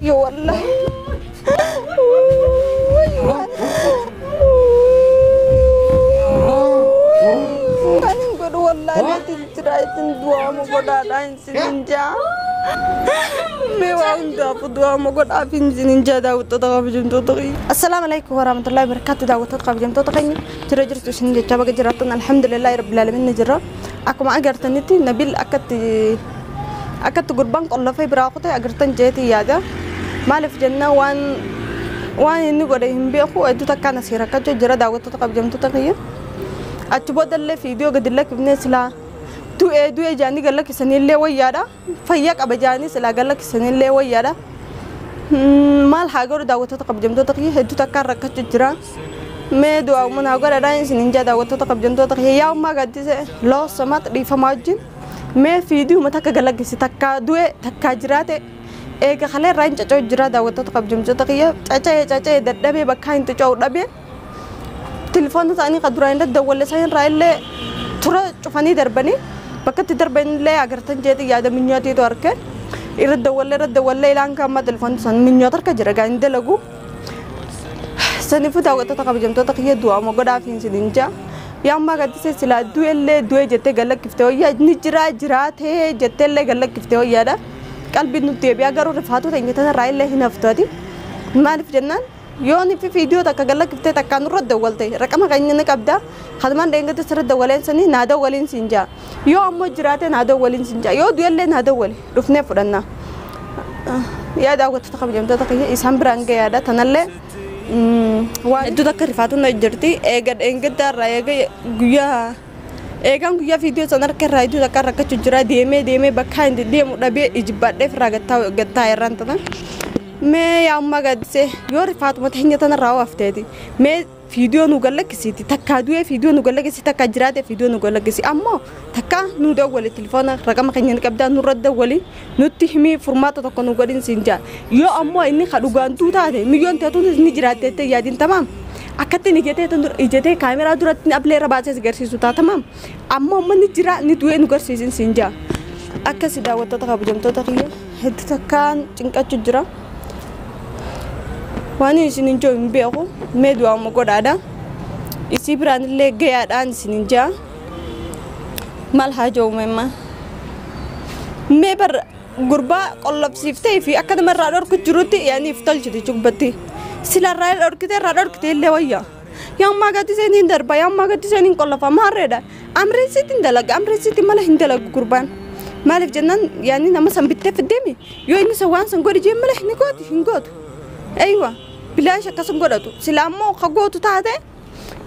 Yo wallahi. Kan hin godhu wallaaleetiin jira ittiin du'aamu godhaadhaan isinin jaa. Mee waa hundaafuu du'aamu godhaaf isinin jaa daawwattoota kabajamtoota keenya. Assalaamu alaikum warahmatullahi wabarakatuh daawwattoota kabajamtoota keenya jira jirtu isin jechaa baga jiraattan alhamdulillahi rabbil alamin ni jira. Akkuma agartanitti Nabil akkatti gurbaan qollofee biraa kute agartan jeetii yaada. Maaliif jennaan waan inni godhe hin beeku hedduu takkaan asii rakkachuu jira daawwattoota kabajamtoota kiyya. Achi boodallee viidiyoo gadi lakkifnee silaa du'ee du'ee jaanii gad lakkisanillee wayyaadha. Fayyaa qaba jaanii silaa gad lakkisanillee wayyaadha. Maal haa godhu daawwattoota kabajamtoota kiyya hedduu takkaan rakkachuu jira. Mee du'aa naa godhadhaan isin hin jaa daawwattoota kabajamtoota kiyya yaa ummaa gaddise loosamaat dhiifamaa wajjin. Mee viidiyoo takka gad lakkisi takkaa du'e takkaa jiraate eega kalee irraa hin caca'u jira daawwattoota kabajamtoota kiyya caca'ee caca'ee dadhabee bakka hin caca'u dhabee telefoona isaanii kan duraan irratti dawwalle isaan irraa illee tura cufanii darbanii bakka itti darban illee agartan jeeti yaada minyootiitu harka irratti dawwalle ilaan kan amma telefoonni isaanii minyoota harka jira gaa hin dalagu. Saniifuu daawwattoota kabajamtoota kiyya du'aama godhaaf hin isin jaa. Yaa ammaa gaddisee silaa du'ellee du'e jettee gad lakkiftee wayyaa ni jira jiraatee jettee illee gad lakkiftee wayyaadha. Qalbiin nutti deebi'aa garuu rifaatota hin jettan irraa illee hin haftaati. Maaliif jennaan yoo ni fi viidiyoo takka gad lakkiftee takkaan nurra dawwalte raqama keenya ni qabda. Kanumaan deengatti sirra dawwaleen sanii naa dawwaliin siin jaa. Yoo ammoo jiraate naa dawwaliin siin jaa. Yoo du'ellee naa dawwali dhufnee fudhanna. Yaa daawwattoota kabajamtoota kiyya isaan biraan gahaadha. Tanallee waan hedduu takka rifaatuun na jirti. Eega dheengaddaa irraa eega guyyaa eegaan guyyaa viidiyoo sana harka irraa hedduu takka rakkachuu jira. Deemee deemee bakka hin deemu dhabee ijibbaadhee irraa gattaa irraan tana. Mee yaa ammaa gaddisee yoo rifaatuma teenya tanarraa hafteeti. Mee viidiyoo nu gad lakkisiiti takkaa du'ee viidiyoo nu gad lakkisi takkaa jiraate viidiyoo nu gad lakkisi ammoo takkaa nu dawwali telefoona raqama keenya ni qabdaa nurra dawwali nutti himii furmaata tokko nu godhin siin jaa. Yoo ammoo inni ka dhugaantuu taate miyyoon teetuunis ni jiraatte yaadin tamaam. Akkatti ni jetee ijatee kaameraa duratti ablee irra baasee si garsiisu taatamaam. Ammoo amma ni jira ni du'ee nu garsiisin siin jaa. Akkasi daawwattoota kabajamtoota kiyya hedduu takkaan cinqachuu jira. Waan isin hin jiru hin beeku mee du'aama godhaadha. Isii biraan illee gahaadhaan isin hin jaa. Maal haa jiru meemma. Mee bar gurbaa qollofsiiftee fi akka nama irraa dhorku jirutti yaani if tolchiti cubbatti. Sila irraa dhorkite irraa dhorkite illee wayya. Yaa ammaa gaddiseen hin darba yaa ammaa gaddiseen hin qollofa maarreedha. Amreessitti hin dalaga amreessitti mala hin dalagu gurbaan. Maaliif jennaan yaani nama san bittee fiddeemi yoo inni san waan san godhi jee mala hin gootu hin gootu. Eeywa. Bilaash akkasum godhatu sila ammoo ka gootu taate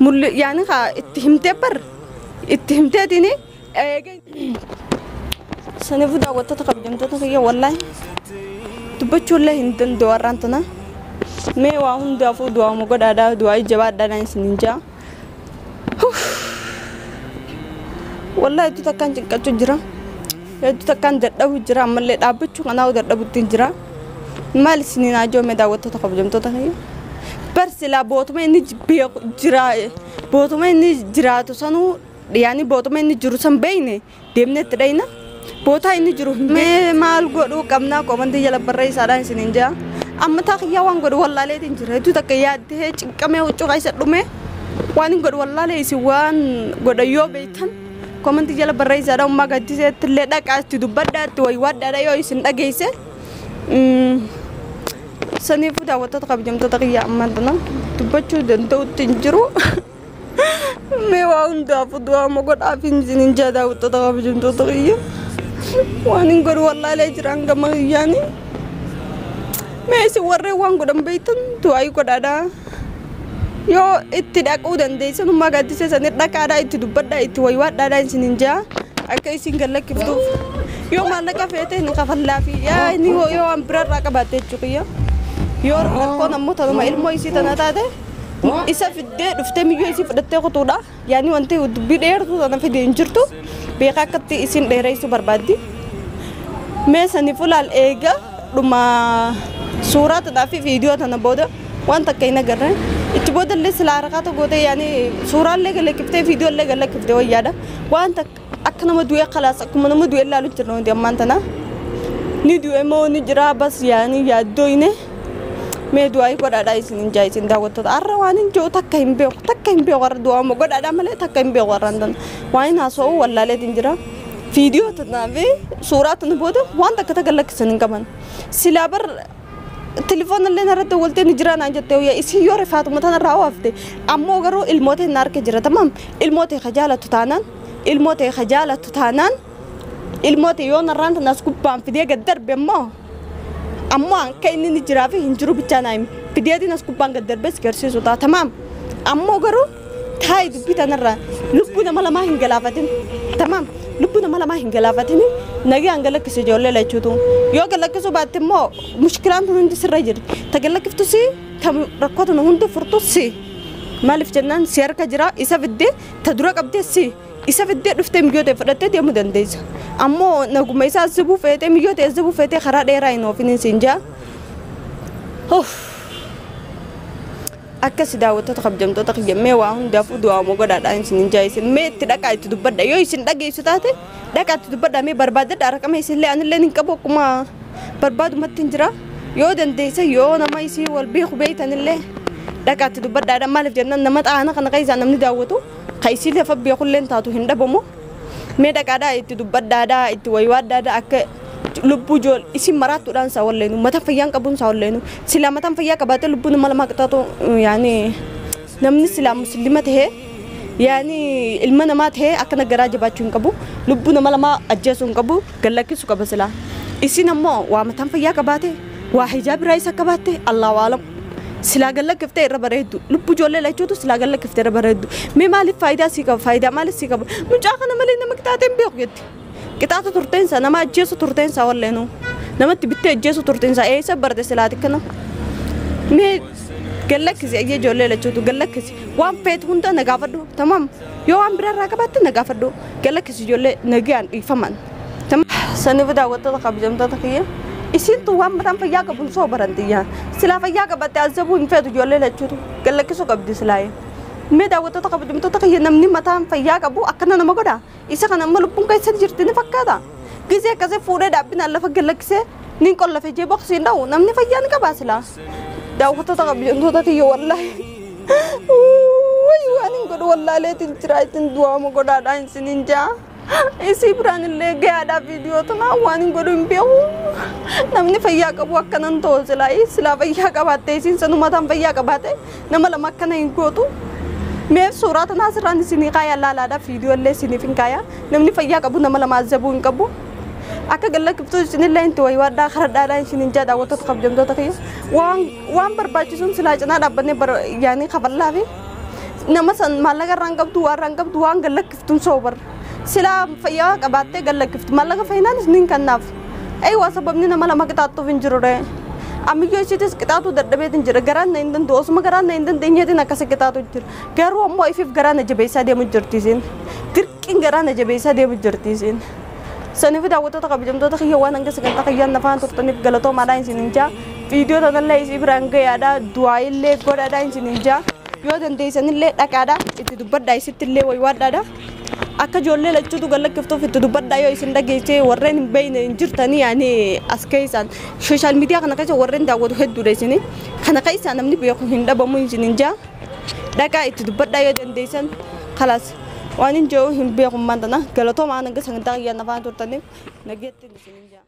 mulli yaani ka itti himtee bar itti himteetini eega saniifuu daawwattoota kabajamtoota kiyya wallaahi dubbachuullee hin danda'u har'aan tana mee waa hundaafuu du'aama godhaadhaa du'aa jabaadhaadhaan isin hin jaa. Wallaahi hedduu takkaan cinqachuu jira hedduu takkaan dadhabu jira ammallee dhaabbachuu kanaa'u dadhabutti hin jira. Maal isiniin haa joome daawwattoota kabajamtoota kiyya. Bar silaa bootuma inni beeku jira bootuma inni jiraatu sanuu yaani bootuma inni jiru san beeyne deemnee itti dhayna. Bootaa inni jiru mee maal godhuu qabnaa koomantii jala barreessaadhaan isiniin jaa. Amma taa kiyyaa waan godhu wallaaleetiin jira hedduu takka yaaddee cinqamee huccuu keessa dhume waan hin godhu wallaalee isin waan godhan yoo beektan koomantii jala barreessaadhaan ummaa gaddiseetti illee dhaqaa itti dubbadhaa itti waywaadhaadha yoo isin dhageesse. Saniifuu daawwattoota kabajamtoota kiyya ammaan tana dubbachuu danda'utti hin jiru. Mee waa hundaafuu du'aama godhaaf isin hin jaa daawwattoota kabajamtoota kiyya. Waan hin godhu wallaalee jiraan gama kiyyaani. Mee isin warreen waan godhan beektan du'aa godhaadhaa. Yoo itti dhaquu dandeessan ummaa gaddisee sanii dhaqaadhaa itti dubbadhaa itti waywaadhaadhaa isin hin jaa akka isin gad lakkiftuuf. Yoo maallaqa feete ni kafallaa fi yaa inni yoo waan biraarraa qabaatte jechuudha. Yoo rakkoon ammoo tanuma ilmoo isii tana taate isa fiddee dhuftee miyyoo isii fudhattee kutuudha. Yaani wanti dubbii dheertuu tana fide hin jirtu beekaa akkatti isin dheereessuu barbaaddi. Mee saniifuu laal eega dhuma suuraa tanaa fi viidiyoo tana booda waan takka hin agarre. Itti booda illee silaa harakaata gootee yaani suuraallee gad lakkiftee viidiyoo illee gad lakkiftee wayyaadha. Waan takka akka nama du'ee khalaas akkuma nama du'ee ilaalu jirra hundi ammaan tana. Ni du'e moo ni jira bas yaani yaaddoyne mee du'aa godhaadhaa isin hin jaa isin daawwattoota har'a waan hin jiru takka hin beeku har'a du'aa moo godhaadhaa malee takka hin beeku har'a hin waan hin haasa'u wallaaleetiin jira. Viidiyoo tanaa fi suuraa tana booda waan takka takka lakkisan hin qaban. Silaa bar telefoon illee irratti waltee ni jira naan jettee yaa isin yoo rifaatuma tana irraa hafte ammoo garuu ilmoota hin harka jira tamam ilmoota kajaalatu taanaan ilmoota kajaalatu taanaan ilmoota yoo narraan tanaas gubbaan fidee gad darbe immoo ammoo akka inni ni jiraa fi hin jiru bichaa naa himi fideetiin as gubbaan gad darbee si garsiisu ta'a tamaam ammoo garuu taayi dubbii tanarraa lubbuu nama lamaa hin galaafatin tamaam lubbuu nama lamaa hin galaafatin nagaan galakkise ijoollee lachuutu yoo galakkisuu baatte immoo mushkilaan tun hundi sirra jirti ta galakkiftu si ta rakkoo tun hundi furtu si maaliif jennaan si harka jira isa fiddee ta dura qabdee si isa fiddee dhuftee miyyoo ta'e fudhattee deemuu dandeessa ammoo naguma isaa zibuu feetee miyyoo ta'e zibuu feetee karaa dheeraa hin oofin siin jaa. Akkasi daawwattoota kabajamtoota kiyya mee waa hundaafuu du'aa moo godhaadhaa isin hin jaa'isin mee itti dhaqaa itti dubbadha yoo isin dhageessu taate dhaqaa itti dubbadha mee barbaadadha raqama isinillee anillee hin qabu akkuma barbaadumatti hin jira yoo dandeessa yoo nama isii wal beeku beeytanillee dhaqaa itti dubbadhaadha maaliif jennaan nama xaana kana keessaa namni daawwatu ka isii lafa beekullee taatu hin dhabamu mee dhaqaadhaa itti dubbadhaadhaa itti waywaadhaadha akka lubbuu jool isin maraattuudhaan isaa walleenu mata fayyaan qabuun isaa walleenu silaa mataan fayyaa qabaatee lubbuu nama lamaa qixaatu yaani namni silaa muslima tahee yaani ilma namaa tahee akkana garaa jabaachuu hin qabu lubbuu nama lamaa ajjeesuu hin qabu gallakkisuu qaba silaa isin ammoo waa mataan fayyaa qabaate waa hijaab irraa isa qabaatte Allahu aalam silaa gallakkiftee irra bareeddu lubbuu ijoollee lachuutu silaa gallakkiftee irra bareeddu mee maaliif faayidaa sii qaba faayidaa maaliif sii qaba mucaa kana malee nama qixaatee hin beeku jetti. Qixaatu turteensa nama ajjeesu turteensa walleenu namatti bittee ajjeesu turteensa eessa barte silaati kana mee gallakkisi ayyee ijoollee lachuutu gallakkisi waan feetu hunda na gaafadhu tamam yoo waan biraarraa qabaatte na gaafadhu gallakkisi ijoollee nagaan dhiifaman. Saniif daawwattoota kabajamtoota kiyya isintu waan mataan fayyaa qabuun soo barantiyyaa silaa fayyaa qabatte azabuu hin feetu ijoollee lachuutu gallakkisuu qabdi silaayee. Mee daawwattoota kabajamtoota kiyya namni mataan fayyaa qabu akkana nama godha isa kana amma lubbuun keessa jirti ni fakkaata gisee akkasii fuudhee dhaabbinaan lafa gallakkisee ni qollafe jee boqsii hin dha'u namni fayyaa ni qabaa silaa daawwattoota kabajamtoota kiyya wallaahi waan hin godhu wallaaleetiin jira isin du'aama godhaadhaa isin hin jaa isii biraan illee gahaadhaa viidiyoo tanaa waan hin godhu hin beeku namni fayyaa qabu akkanan ta'u silaa silaa fayyaa qabaatte isiin sanu mataan fayyaa qabaate nama lama akkana hin gootu. Mee suuraa tanaa asirraan isinii kaayaa laalaadha viidiyoo illee isiniif hin kaayaa namni fayyaa qabu nama lama azabuu hin qabu akka gallakkiftuu isinillee inti waywaadhaa karadhaadhaa isin hin jaa daawwattoota kabajamtoota kiyya waan barbaachisuun silaa cinaa dhaabbannee yaanii kafallaa fi nama san maallaqa irraa hin qabdu waan irraa hin qabdu waan gallakkiftuun soobar silaa fayyaa qabaattee gallakkiftu maallaqa fayyinaanis ni kennaaf eeywaa sababni nama lama qixaaxuuf hin jiru ree. Ammiyyoo isiitis qixaatuu dadhabeetiin jira garaan na hin danda'u osuma garaan na hin dandeenyeetiin akkasa qixaatu jira garuu ammoo ifiif garaa na jabeessaa deemu jirti isiin dirqiin garaa na jabeessaa deemu jirti isiin. Saniif daawwattoota kabajamtoota kiyya waan hanga sagantaa kiyyaan nafaan turtaniif galatoomaadhaan isin hin jaa viidiyoo tanallee isii biraan gayaadhaa du'aa illee godhaadhaa isin hin jaa yoo dandeessanillee dhaqaadhaa itti dubbadhaa isittillee waywaadhaadha. Akka ijoollee lachuutu gallakkiftuuf itti dubbadhaa yoo isin dhageessee warreen hin beekne hin jirtanii yaani as keessaan sooshaal miidiyaa kana keessa warreen daawwatu hedduudha isin kana keessaa namni beeku hin dhabamu isin hin jaa dhaqaa itti dubbadhaa yoo dandeessan khalaas waan hin jiru hin beeku maantana galatoomaa hanga sagantaa kiyyaan afaan turtaniif nageettiin isin hin jaa.